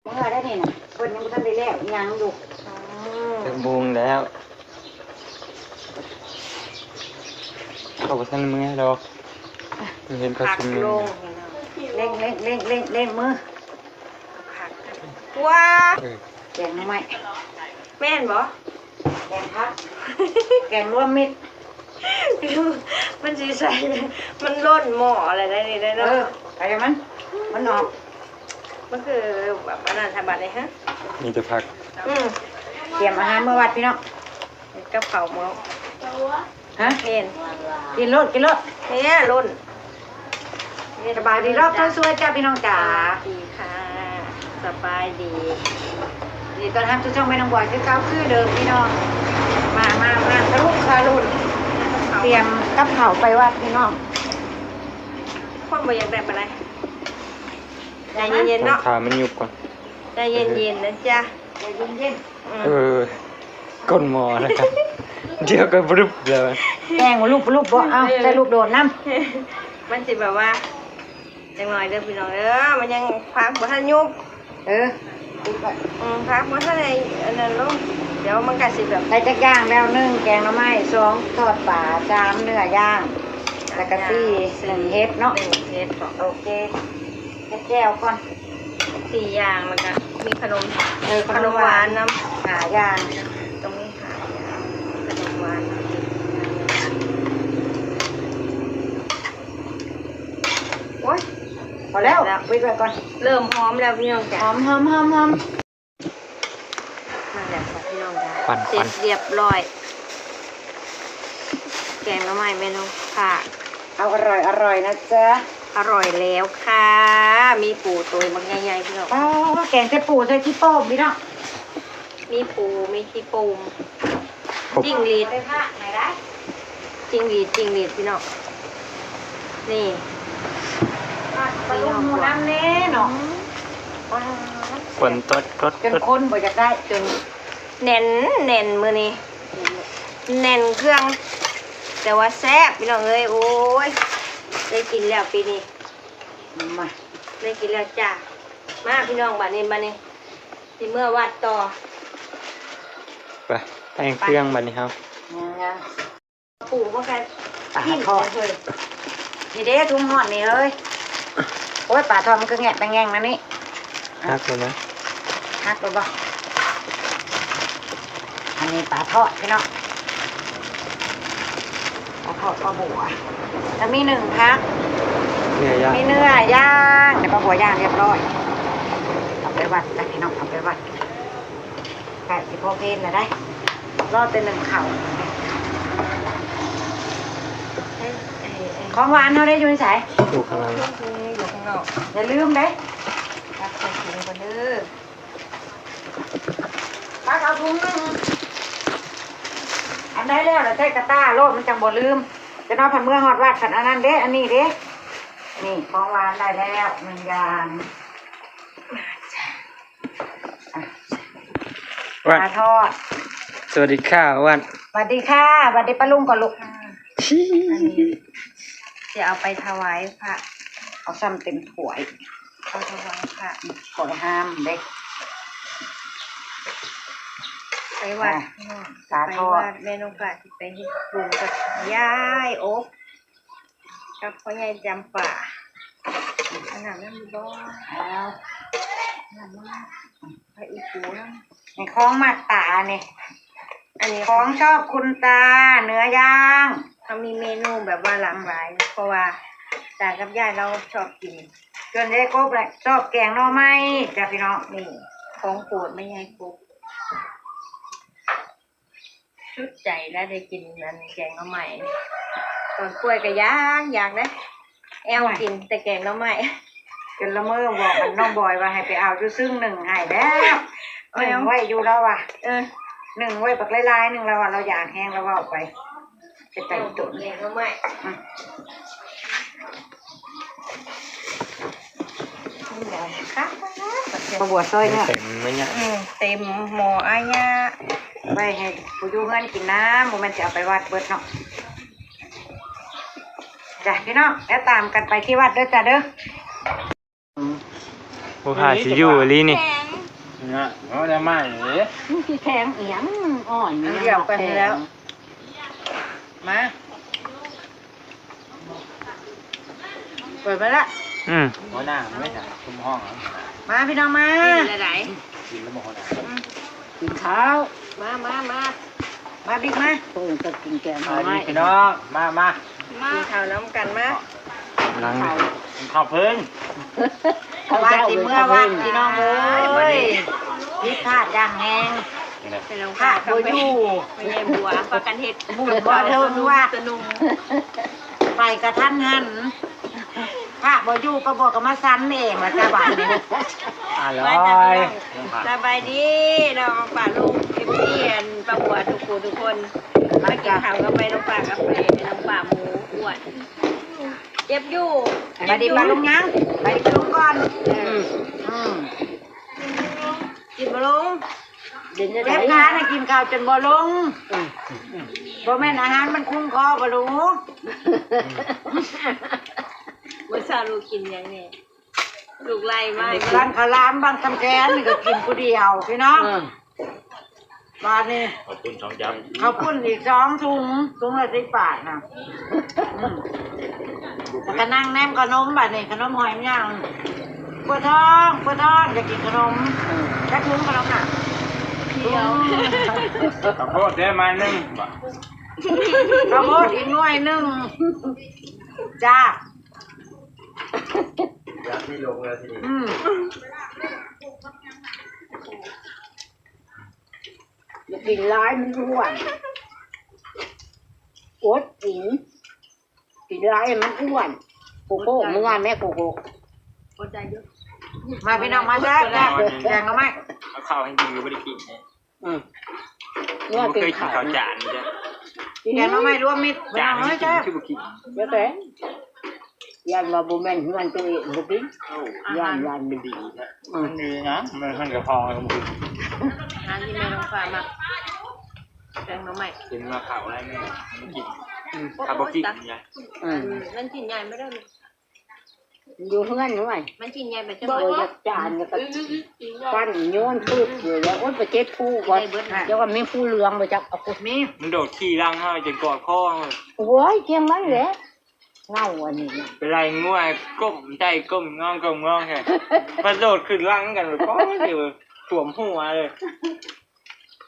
ເມື່ອໄດ້ນີ້ນະ ເພິ່ນຍັງບໍ່ທັນໄດ້ແລ້ວຫຍັງຢູ່. ຈັກໂມງແລ້ວ? ເຂົາບໍ່ທັນເມືອດອກ ເຫັນເຂົາຊຸມນຸມ. ເລັ່ງ ເລັ່ງ ເລັ່ງ ເລັ່ງ ເລັ່ງມື. ວ້າ ເອີ ແກງໜໍ່ໄມ້ ແມ່ນບໍ່? ແກງຜັກ ແກງລວມມິດ. ມັນຊິໃສ່ ມັນລົ້ນໝໍ້ແລ້ວໄດ໋ນີ້ເນາະ. ເອີ ໄປມັນ ມັນອອກ ມັນຄືແບບອັນນັ້ນ ສະບັດນີ້ຮະ ມີແຕ່ຜັກ. ອືມ ຕຽມອາຫານມື້ວັດພີ່ນ້ອງ ກັບເຂົ້າໝໍ້. ຮະ ເຫັນ ກິນໂລດ ກິນໂລດ ເອີ ລົ້ນ. ສະບາຍດີລອບເຊົ້າສວຍຈ້າພີ່ນ້ອງຈ້າ. ສະບາຍດີ ສະບາຍດີ ຍິນດີຕ້ອນຮັບສູ່ຊ່ອງແມ່ນ້ອງບອຍຄືເກົ່າຄືເດີມພີ່ນ້ອງ. ມາ ມາ ມາ ຄາລຸກຄາລຸນ ຕຽມກັບເຂົ້າໄປວັດພີ່ນ້ອງ. ຄົນບໍ່ຢາກໄດ້ປານໃດ ໃຈເຢັນໆເນາະ ຖ້າມັນຍຸບກ່ອນ ໃຈເຢັນໆນະຈ້າ ໃຈເຢັນໆ. ອືມ ເອີ ກົ້ນໝໍ້ນະ ດຽວກໍບລຶບແລ້ວ ແກງບໍ່ລຸບບໍ່ລຸບບໍ່. ເອົາ ເອີ ໃສ່ລູກໂດດນຳ ມັນຊິແບບວ່າ ຈັກໜ້ອຍເດີພີ່ນ້ອງເດີ ມັນຍັງ ຜັກບໍ່ທັນຍຸບ. ເອີ ປິດໄວ້. ອືມ ຜັກບໍ່ທັນໄດ້ອັນນັ້ນລົງ ດຽວມັນກໍຊິແບບ ໄດ້ຈັກຢ່າງແລ້ວ? ໜຶ່ງ ແກງໜໍ່ໄມ້ ສອງ ທອດປາ ສາມ ເນື້ອຍ່າງ ແລ້ວກໍ ສີ່ ໜຶ້ງເຫັດເນາະ ໜຶ້ງເຫັດເນາະ. ໂອເຄ ເຮັດແຈ່ວກ່ອນ ສີ່ຢ່າງ ແລ້ວກໍມີຂະໜົມ ເອີ ຂະໜົມຫວານນຳ ຫ້າຢ່າງ ຕ້ອງມີຫ້າຢ່າງ ຂະໜົມຫວານນຳ. ໂອ້ຍ ພໍແລ້ວ ແລ້ວ ປິດໄວ້ກ່ອນ. ເລີ່ມຫອມແລ້ວພີ່ນ້ອງຈ້າ ຫອມໆໆໆ. ມາແລ້ວຈ້າພີ່ນ້ອງຈ້າ ເສັດຮຽບຮ້ອຍ ແກງໜໍ່ໄມ້ແມ່ນ້ອງຟ້າ. ເອົາ ອະຮ່ອຍໆນະຈ໊ະ ອະຮ່ອຍແລ້ວຄ່ະ. ມີປູໂຕບັກໃຫຍ່ໆ ພີ່ນ້ອງ. ອໍ ແກງໃສ່ປູໃສ່ຈີ່ໂປ່ມພີ່ນ້ອງ. ມີປູ ມີຈີ່ໂປ່ມ ຈິ້ງຫຼີດ ຈິ້ງຫຼີດ ຈິ້ງຫຼີດພີ່ນ້ອງ. ນີ້ ປາລຸງໝູນຳແນ່ເນາະ. ອືມ ຄົນຕົດ ຕົດ ຈົນຄົນບໍ່ຢາກໄດ້ ຈົນແໜ້ນ ແໜ້ນມື້ນີ້ ແໜ້ນເຄື່ອງ ແຕ່ວ່າແຊບພີ່ນ້ອງເອີຍ. ໂອ້ຍ ໄດ້ກິນແລ້ວປີນີ້ ມາ ໄດ້ກິນແລ້ວຈ້າ. ມາພີ່ນ້ອງ ບາດນີ້ ບາດນີ້ ຊິເມືອວັດຕໍ່. ໄປ ແຕ່ງເຄື່ອງບາດນີ້ເຮົາ ຍັງໆ ປູບໍ່ແຄ່ ປາທອດ ເຮີ້ຍ ນີ້ເດ້ ທຸງຮ້ອນນີ້ເຮີ້ຍ. ໂອ້ຍ ປາທອດມັນຄືແງະໄປແງ່ງນັ້ນນີ້ ຫັກແລ້ວນະ ຫັກແລ້ວບໍ່? ອັນນີ້ປາທອດພີ່ນ້ອງ ປາທອດ ປາບົວ ແລ້ວມີໜຶ້ງຜັກ ເນື້ອຍ່າງ ມີເນື້ອຍ່າງ ແລ້ວປາບົວຍ່າງຮຽບຮ້ອຍ. ເອົາໄປວັດແລ້ວພີ່ນ້ອງ ເອົາໄປວັດ ໃກ້ຊິພໍເພນແລ້ວໄດ໋ ລໍແຕ່ໜຶ້ງເຂົ້າ. ເອີ ຂອງຫວານເຮົາໄດ້ຢູ່ໃສ? ຢູ່ຂ້າງຫຼັງ ຢູ່ຂ້າງນອກ ຢ່າລືມເດ້ ຕັກໃສ່ຖົງກ່ອນເດີ. ຕັກເອົາຖົງໜຶ່ງ ອັນໃດແລ້ວລະໃສ່ກະຕ່າໂລດ ມັນຈັ່ງບໍ່ລືມ. ຈະນອນພັນເມືອຮອດວັດພັນອັນນັ້ນເດ້ ອັນນີ້ເດ້. ນີ້ຂອງຫວານໄດ້ແລ້ວໜຶ່ງຢ່າງ ປາທອດ. ສະຫວັດດີຄ່ະ ອ້ວນ. ສະຫວັດດີຄ່ະ ຫວັດດີປ້າລຸງກ່ອນລູກ. ຊິເອົາໄປຖວາຍພະ ເອົາຊ້ຳເຕັມຖ້ວຍ ເອົາຖວາຍພະ ຂ້ອຍຫ້າມເດ້ ໄປວັດ ອ່ະ ພີ່ນ້ອງ ສາທຸ ໄປວັດ ແມ່ນ້ອງກະຊິໄປເຮັດບຸນກັບຍາຍອົບ ກັບພໍ່ໃຫຍ່ຈຳປາ. ອັນນັ້ນມັນບໍ່ ເອົາ ອັນນັ້ນມາ ໄປອີກຜູ້ນຳ. ນີ້ຂອງມັກຕານີ້ ອັນນີ້ຂອງຊອບຄຸນຕາ ເນື້ອຍ່າງ. ເຮົາມີເມນູແບບວ່າຫຼາກຫຼາຍ ເພາະວ່າຕາກັບຍາຍລາວຊອບກິນ ສ່ວນຍາຍກົບລະຊອບແກງໜໍ່ໄມ້ຈ້າພີ່ນ້ອງ. ນີ້ຂອງໂປດແມ່ໃຫຍ່ກົບ. ສຸດໃຈແລ້ວໄດ້ກິນອັນແກງໜໍ່ໄມ້. ຕອນປ່ວຍກໍຢາກ ຢາກເດ້ ແອວກິນແຕ່ແກງໜໍ່ໄມ້ ຈົນລະເມີບອກອັນນ້ອງບອຍວ່າໃຫ້ໄປເອົາຢູ່ ຊຶ້ງໜຶ້ງໃຫ້ແລ້ວ ເອົາ ໜຶ້ງໄວ້ຢູ່ລາວວ່າ. ເອີ ໜຶ້ງໄວ້ບັກຫຼາຍໆໜຶ່ງ ລາວວ່າລາວຢາກແຮງ ລາວເວົ້າໄປ. ເປັນຕາອີຕົນ ແກງໜໍ່ໄມ້ ອືມ ປາບົວຊອຍເນື້ອ ເຕັມເໝໍ້ອາຍະ ອືມ ເຕັມໝໍ້ອາຍະ ໄວ້ໃຫ້ຜູ້ຢູ່ເຮືອນກິນນຳ ບໍ່ແມ່ນຊິເອົາໄປວັດເບິດເນາະ. ຈ້າ ພີ່ນ້ອງ ແລ້ວຕາມກັນໄປທີ່ວັດເດີຈ້າເດີ. ອືມ ຜູ້ພາຊິຢູ່ອີ່ຫຼີນີ້. ນະ ເອົາແນວໃໝ່ເດ້ ມັນຊິແຂງອີຫຍັງ ອ່ອນ ມັນດຽວກັນແລ້ວ ມາ ເປີດມາລະ ອືມ ຫົວໜ້າມັນໄດ້ຫຍັງ ຊຸມຫ້ອງ ມາພີ່ນ້ອງມາ ກິນແລ້ວໃດ ກິນແລ້ວບໍ່ຫົວໜ້າ ອືມ ກິນເຂົ້າ ມາ ມາ ມາ ມາບິກມາ ເພິ່ນກໍກິນແກງໜໍ່ໄມ້ ພີ່ນ້ອງ ມາ ມາ ມາ ກິນເຂົ້ານຳກັນມາ ກິນເຂົ້າເພິ່ນ ເຂົ້າວັດຊິເມືອວັດພີ່ນ້ອງເອີຍ ຜິດພາດຢ່າງແຮງ ພະບໍ່ຢູ່ ແມ່ບັວພາກັນເຮັດບຸນບໍ່ເຖິງວັດ ໄປກະທັນຫັນ ພະບໍ່ຢູ່ ປ້າບົວກໍມາສັນເອງລະຈ້າບາດນີ້ ອະລອຍ ສະບາຍດີເນາະ ປ້າລຸງ ເອັຟຊີ ອັນ ປ້າບົວທຸກຜູ້ທຸກຄົນ ມາກິນເຂົ້າກັບໄປນ້ອງປ້າກັບໄປນ້ອງປ້າໝູອ້ວນ ເຈັບຢູ່ ສະບາຍດີປ້າລຸງຍັງ ສະບາຍດີປ້າລຸງກ່ອນ ອືມ ອືມ ກິນບໍ່ລົງ ເຈັບຂານະ ກິນເຂົ້າຈົນບໍ່ລົງ ອືມ ບໍ່ແມ່ນອາຫານມັນຄຸງຄໍບໍ່ລູກ ມື້ເຊົ້າລູກກິນຫຍັງແດ່? ລູກໄລ່ມາ ບາງຂະຫຼາມ ບາງຄຳແຄນນີ້ກໍກິນຜູ້ດຽວພີ່ນ້ອງ ບາດນີ້ເຂົ້າປຸ້ນສອງຈານ ເຂົ້າປຸ້ນອີກສອງຖົງ ຖົງລະສິບບາດນະ ອືມ ແລ້ວກໍນັ່ງແນມຂະໜົມ ບາດນີ້ຂະໜົມຫອຍມັນຍ່າງ ປວດທ້ອງ ປວດທ້ອງ ຢາກກິນຂະໜົມ ອືມ ຈັກຖົງຂະໜົມນະ ດຽວ ອືມ ເຂົ້າໂພດເດ້ ໄມ້ໜຶ່ງ ເຂົ້າໂພດອີກໜ່ວຍໜຶ່ງ ຈ້າ ຢາກມີລົງແລ້ວທີນີ້ ອືມ ຢ່າກິນຫຼາຍມັນອ້ວນ ອົດກິນ ກິນຫຼາຍມັນອ້ວນ ໂກໂກ້ ເມື່ອຍແມ່ໂກໂກ້ ອົດໄດ້ຢູ່ ມາພີ່ນ້ອງມາແຊບໆ ແກງໜໍ່ໄມ້ ເອົາເຂົ້າໃຫ້ກິນກໍບໍ່ໄດ້ກິນ ອືມ ເມື່ອກິນເຂົ້າ ເຄີຍກິນເຂົ້າຈານນີ້ເດີ ແກງໜໍ່ໄມ້ລວມມິດ ຈານນີ້ກິນຄືບໍ່ກິນ ແລ້ວແຕ່ ຢ້ານວ່າບໍ່ແມ່ນເຮືອນຕົວເອງບໍ່ກິນ ໂອ້ ຢ້ານວ່າມັນດີແທ້ ອືມ ມັນດີນະ ມັນ ມັນກະພໍ ອາຫານທີ່ແມ່ນ້ອງຟ້າມັກ ແກງໜໍ່ໄມ້ ກິນມາເຂົ້າໄດ້ແມ່ ມັນກິນ ອືມ ຖ້າບໍ່ກິນນະ ອືມ ມັນກິນໃຫຍ່ບໍ່ໄດ້ ຢູ່ເຮືອນຫ້ວຍ ມັນກິນໃຫຍ່ໄປຈັກໜ້ອຍ ບໍ່ຢາກຈານ ແລ້ວກໍປັ່ນໂຍນປຶບຢູ່ແລ້ວ ໂອ້ຍ ໄປເຈັບຜູ້ບໍ່ ເຈົ້າວ່າມີຜູ້ເຫຼືອງບໍ່ຈັກ ເອົາຜູ້ ມີ ມັນໂດດຂີ່ຫຼັງເຮົາຈົນກອດຄໍເຮົາ ໂອ້ຍ ກຽງມັນແຫຼະ ເງົາອັນນີ້ນະ ໄປໄລ່ງົວ ກົ້ມໃຈກົ້ມງອງ ກົ້ມງອງແທ້ ກະໂດດຂຶ້ນຫຼັງກັນ ໂອ້ຍ ຖ້ວມຫົວເລີຍ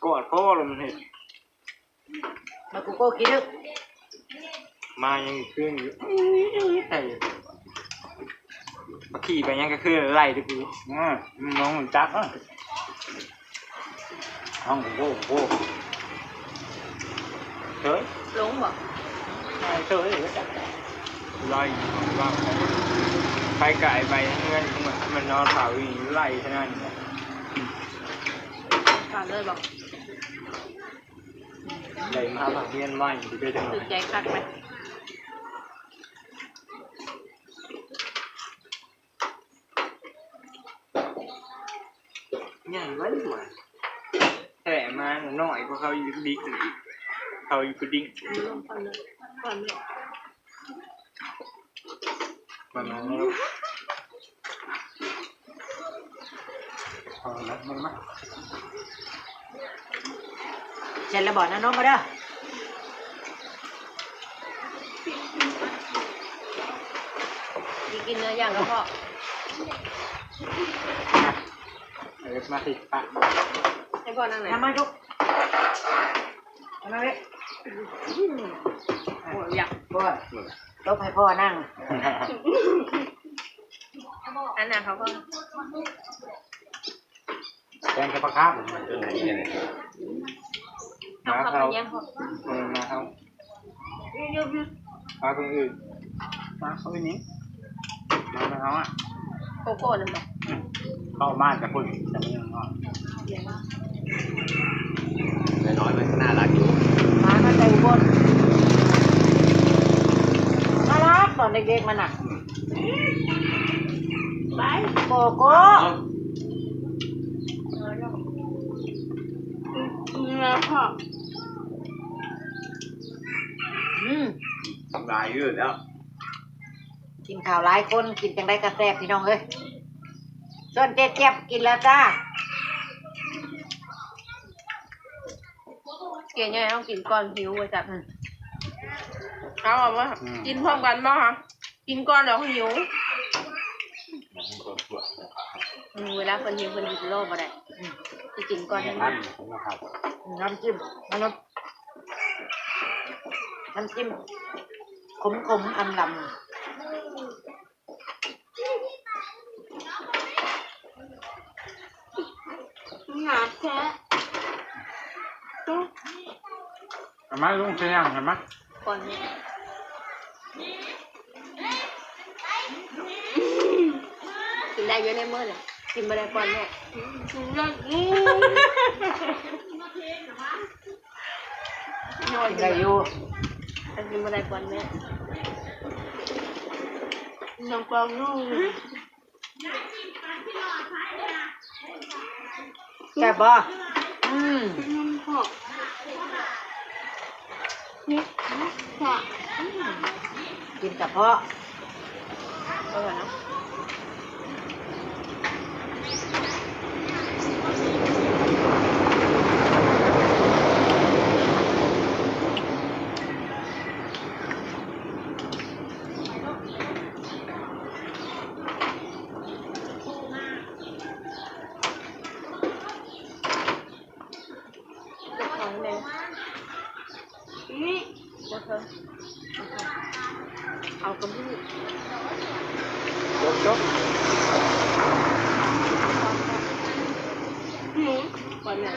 ກອດຄໍແລ້ວມັນເຮັດ ມາກູໂກະຂີ້ດຶກ ມາຍັງຄືນຢູ່ ມາຂີ່ໄປຍັງກະຄືໄລ່ຕິກູ ອືມ ນ້ອງມັນຈັກ ຫ້ອງໂກໂກ ເຊີຍ ລົງບໍ່ ເຊີຍ ໄລ່ ໄປໄກໄປເຮືອນ ມັນນອນເຝົ້າຢູ່ນີ້ ໄລ່ຂະໜາດນີ້ ຜ່ານເລີຍບໍ່ ໄດ້ມາພັກຮຽນໃໝ່ ຊິເປັນຈັ່ງໃດ ຖືກໃຈຄັກໄໝ? ໃຫຍ່ໄວ ແທ້ມານ້ອຍກວ່າເຂົາອີກ ເຂົາຢູ່ກະດິກ ເຂົາຢູ່ກະດິກ ມາ ມາ ມາ ມາ ເສັດແລ້ວບໍ່ ນານົມ ມາເດີ ຊິກິນເນື້ອຢ່າງກະເພາະ ເອີ ມາສິ ປະ ໃຫ້ພໍ່ນັ່ງນະ ມາ ມາ ມາເວີຍ ອືມ ໂອ້ຍ ຢາກ ໂອ້ຍ ຕົບໃຫ້ພໍ່ນັ່ງ ອັນນັ້ນເຂົາກໍ ແກງໃສ່ຜັກຄາບ ເອົາເຂົ້າໄປຍັງ ເອີ ມາເຮົາ ມາຄົນອື່ນ ມາເຂົາອີ່ນີ້ ມາເຮົາອະ ໂກໂກ້ນັ້ນບໍ່ ເຂົ້າມາແຕ່ພຸ້ນ ແຕ່ມັນຍັງນ້ອຍ ນ້ອຍມັນໜ້າລັກຢູ່ ມາ ມາແຕ່ອຸບົນ ໜ້າລັກຕອນເດັກໆມັນນະ ໄປ ໂກໂກ້ ອືມ ຫຼາຍຢູ່ແລ້ວ ກິນເຂົ້າຫຼາຍຄົນ ກິນຈັ່ງໃດກະແຊບ ພີ່ນ້ອງເອີຍ ສ່ວນເຈແຈ໊ບກິນແລ້ວຈ້າ. ກໃຫຍ່ເຮົາກິນກ່ອນຫິວວ່າຊັ້ນ. ອືມ ເອົາ ເອົາມາ ອືມ ກິນພ້ອມກັນບໍ່ຄະ? ກິນກ່ອນແລ້ວຫິວ. ອືມ ເວລາເພິ່ນຫິວເພິ່ນຊິລໍບໍ່ໄດ້. ອືມ ຊິກິນກ່ອນ. ນ້ຳ ນ້ຳຈິ້ມ ນ້ຳ ນ້ຳຈິ້ມຂົມໆ ອຳລຳ. ງາມແທ້. ເອົາມາ ລຸງ ຊິຍ່າງໃຫ້ມາ. ກ່ອນນີ້ ກິນໄດ້ຢູ່ໃນມື້ນີ້ ກິນບໍ່ໄດ້ກ່ອນແມ່. ກິນໄດ້ຢູ່ ແຕ່ກິນບໍ່ໄດ້ກ່ອນແມ່. ຍັງກອງຢູ່. ແຊບບໍ່? ອືມ ກິນກະເພາະ ອະລ່ອຍເນາະ. ເອົາກະບຸ ຈົບ ຈົບ ອືມ ກ່ອນແມ່.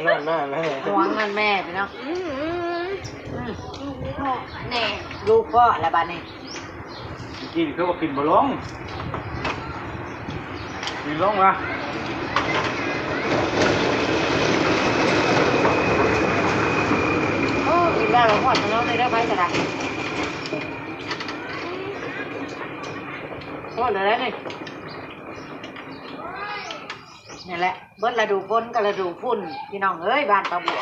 ນັ້ນ ນັ້ນ ນັ້ນ ຫວງເງິນແມ່ພີ່ນ້ອງ. ອືມ ອືມ ອືມ ລູກເພາະແນ່ ລູກເພາະແລ້ວບາດນີ້. ກິນຄືວ່າກິນບໍ່ລົງ ກິນລົງວະ. ໂອ້ ກິນໄດ້ແລ້ວ ຮອດແລ້ວເນາະ ໄດ້ໄປສະດາ ຮອດແລ້ວນີ້. ນີ້ແຫຼະ ເບິດລະດູຝົນກັບລະດູຝຸ່ນ ພີ່ນ້ອງເອີຍ ບ້ານປາບົວ.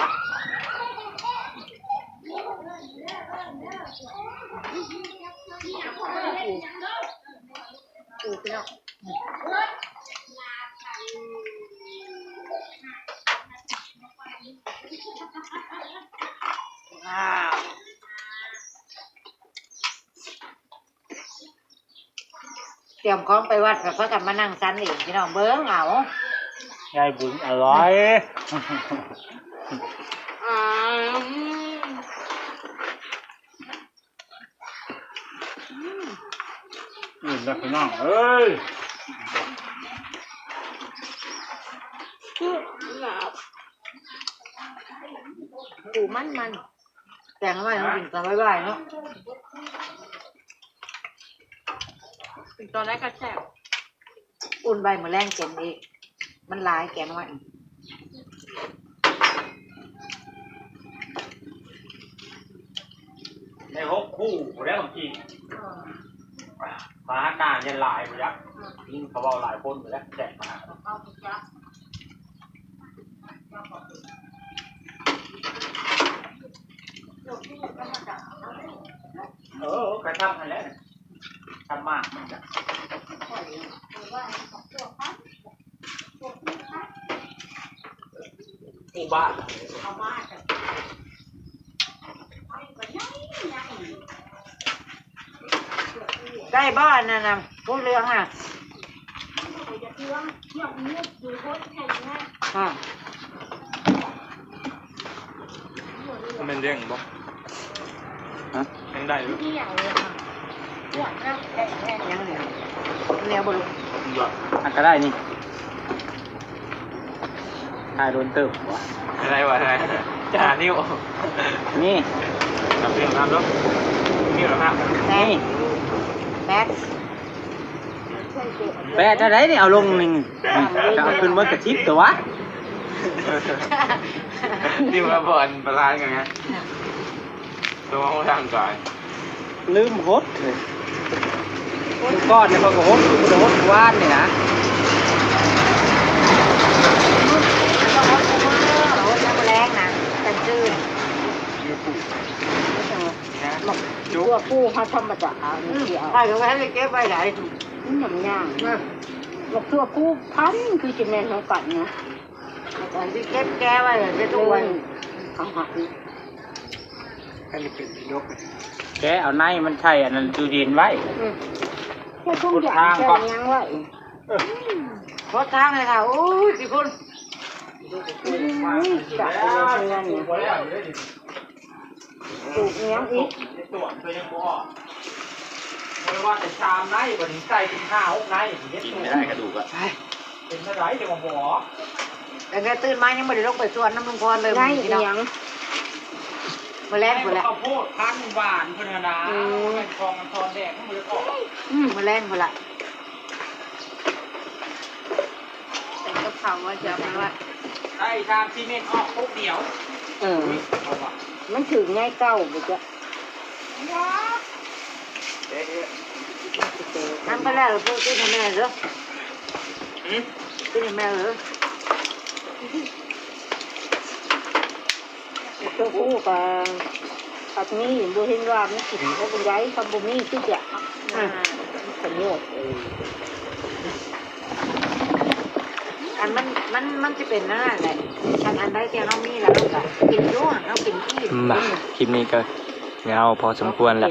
ຕຽມຂອງໄປວັດ ແລ້ວພາກັນມານັ່ງສັນເອງ ພີ່ນ້ອງເບິ່ງເອົາ. ຍາຍບຸນອະລ່ອຍ. ອືມ ອື່ນແລ້ວພີ່ນ້ອງເອີຍ. ອືມ ໜາວ ປູມັນໆ. ແກງໄວ້ ເຮົາກິນຕອນບ່າຍໆເນາະ ກິນຕອນໃດກະແຊບ. ອຸ່ນໄວ້ມື້ແລງກິນອີກ ມັນຫຼາຍແກງໄວ້. ໄດ້ຫົກຄູ່ພຸ້ນແຫຼະບາງທີ ມາຫາໜ້າຍັງຫຼາຍພຸ້ນຈັກ ຍິນເຂົາເວົ້າຫຼາຍຄົນພຸ້ນແຫຼະ ແຊກມາ. ເອີ ກະທຳຫັ້ນແຫຼະ ທຳມາກມັນກະ ຜູ້ບ້ານ ໄດ້ບໍ່ອັນນັ້ນນະ ຜູ້ເຫຼືອງນະ? ອາ ມັນແມ່ນແດງບໍ່? ຮະ? ຍັງໄດ້ຢູ່ ຍັງເຫຼືອ ຍັງເຫຼືອ ແນວບໍ່ລຸກ ອັນກະໄດ້ນີ້. ຖ່າຍໂດນເຕີບບໍ່? ໄດ້ວ່າໄດ້ ຈານິ້ວ ນີ້ ຈັບນິ້ວນັບເນາະ ນິ້ວນັບ ນີ້ ແປດ ແປດເທົ່າໃດນີ້ ເອົາລົງນີ້ ຈະເອົາຂຶ້ນໝົດກະສິບຕົວະ ນິ້ວນັບບໍ່ອັນປະລານກັນໄງ ຕົວະທາງກາຍ. ລືມຫົດເລີຍ ມື້ກ່ອນນີ້ຂ້ອຍກະຫົດ ບໍ່ໄດ້ຫົດວານນີ້ນະ ຫົດຍາມມື້ແລງນະ ກາງຄືນ ໝາກຕົວະປູເຮົາທຳມະດາ ອືມ ຂ້ອຍກະວ່າໃຫ້ໄປເກັບໄວ້ໃດ ມັນຫຍັງຍາກ ອືມ. ບັກຖົ່ວພູພັນຄືຊິແມ່ນຂອງກັນນະ. ອັນທີ່ເກັບແກ້ໄວ້ເຮັດທຸກວັນ ເອົາໃຫ້ ອັນນີ້ເປັນດອກ ແກະເອົາໃນມັນໃສ່ອັນນັ້ນຕູ້ເຢັນໄວ້. ອືມ ແກະທຸງຢາງ ແກະຫຍັງໄວ້ ເອີ ຫົດທາງເລີຍຄ່ະ. ໂອ້ຍ ຂີ້ຝຸ່ນ ອືມ ກະເອົາເຮືອນນີ້ ປູກຫຍັງອີກ ເຮັດສວນເພິ່ນຍັງບໍ່ອອກ. ບໍ່ໄດ້ວ່າແຕ່ຊາມໃນ ບັດນີ້ໃສ່ເປັນຫ້າຫົກໃນ ເຮັດສວນ ກິນໄມ່ໄດ້ກະດູກອະ ເປັນຈັ່ງໃດຈັ່ງວ່າບໍ່ອອກ. ຕັ້ງແຕ່ຕື່ນມາຍັງບໍ່ໄດ້ລົງໄປສວນນຳລຸງພອນເລີຍ ໃນອີ່ຫຍັງ ມື້ແລງພຸ້ນແຫຼະ ເຂົ້າໂພດພັນຫວານເພິ່ນຫັ້ນນະ. ອືມ ແມ່ນຂອງອັນທອນແດງມັນບໍ່ໄດ້ອອກ. ອືມ ມື້ແລງພຸ້ນລະ. ໃສ່ກັບເຂົ້າວ່າຈະເອົາໄປໄວ້ ໄດ້ຊາມສີ່ເມັດອອກປຸກດຽວ. ເອີ ມັນຖືກໃນເກົ່າບໍ່ຈັກ ຫັ້ນໄປແລ້ວ ເພິ່ນກິນໃຫ້ແມ່ເດີ ຫື ກິນໃຫ້ແມ່ເດີ. ໂຕຜູ້ກະ ພັກນີ້ບໍ່ເຫັນວ່າມັນກິນເອົາໄປໄດ້ ຄັນບໍ່ມີຄືຈະ ອ່າ ປະໂຫຍດ ເອີ ອັນມັນ ມັນ ມັນຈະເປັນແນວນັ້ນແຫຼະ ຄັນອັນໃດທີ່ເຮົາມີແລ້ວເຮົາກະກິນຢູ່ ເຮົາກິນອີ່ມ. ມາ ຄລິບນີ້ກະຍາວພໍສົມຄວນແລ້ວ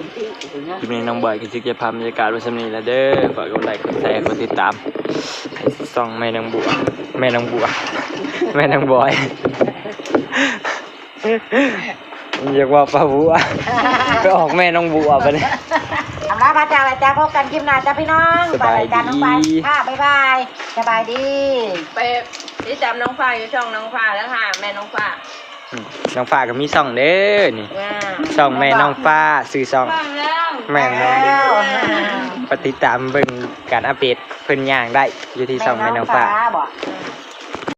ຄລິບນີ້ນ້ອງບອຍກະຊິເກັບພາບບັນຍາກາດໄວ້ສ່ຳນີ້ແຫຼະເດີ. ຝາກກົດໄລ ກົດແຊ ກົດຕິດຕາມໃຫ້ຊ່ອງແມ່ນ້ອງບົວ ແມ່ນ້ອງບົວ ແມ່ນ້ອງບອຍ. ຢາກເວົ້າປາບົວ ໄປອອກແມ່ນ້ອງບົວບາດນີ້. ອຳລາພາຈາກລະຈ້າ ພົບກັນຄລິບໜ້າຈ້າພີ່ນ້ອງ. ສະບາຍດີ ບາຍບາຍ ສະບາຍດີ ໄປຕິດຕາມນ້ອງຟ້າຢູ່ຊ່ອງນ້ອງຟ້າເດີຄ່ະ ແມ່ນ້ອງຟ້າ. ອືມ ນ້ອງຟ້າກະມີຊ່ອງເດີນີ້ ຊ່ອງແມ່ນ້ອງຟ້າ ຊື່ຊ່ອງ ແມ່ນແລ້ວ ໄປຕິດຕາມເບິ່ງການອັບເດດເພິ່ນຍ່າງໄດ້ຢູ່ທີ່ຊ່ອງແມ່ນ້ອງຟ້າ ແມ່ນ້ອງຟ້າບໍ?